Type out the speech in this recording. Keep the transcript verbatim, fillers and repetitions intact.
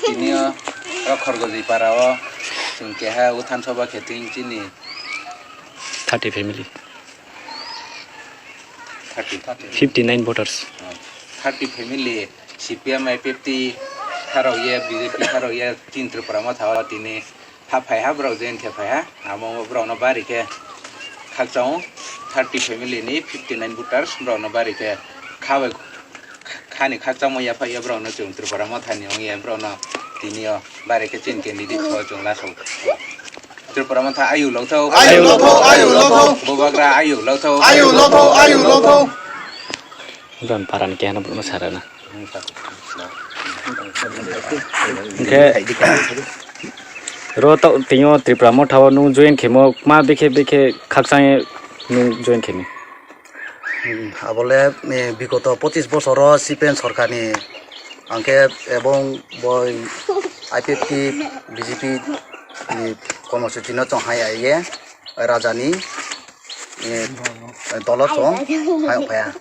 Tini o Khorgojoi para o chwng keha uthan soba khe tin chini thirty family. Thirty, thirty. Fifty nine voters. Thirty family, C P M, I P F T tharok ye, B J P tharok ye, tin Tripura Motha o tini ha phai ha borok join khe phai ha, amo borok no bari khe khakchang o thirty family ni fifty nine voters borok no bari khe kha bai khani khakchangma yaphai ya borok no chwng Tripura Motha ni ong ya borok no tini o bari khe chini candidate kho chwng laso. Tripura Motha ayuk lokthok. Ayuk lokthok, ayuk lokthok. Bubagra ayuk lokthok. Ayuk lokthok, ayuk lokthok. Don parani kehana bukno sarana. Hwnkhe ro to tini o Tripura Motha o nwng join khemo ma bekhe bekhe khakchang nwng join khemi. Hmm, abole, eh, bigoto pochis bosoro C P M sorkarni angkhe ebong boi I P F T, B J P ni kormosuchino chong hai aiye rajani, eh, dolo chong hai phaya.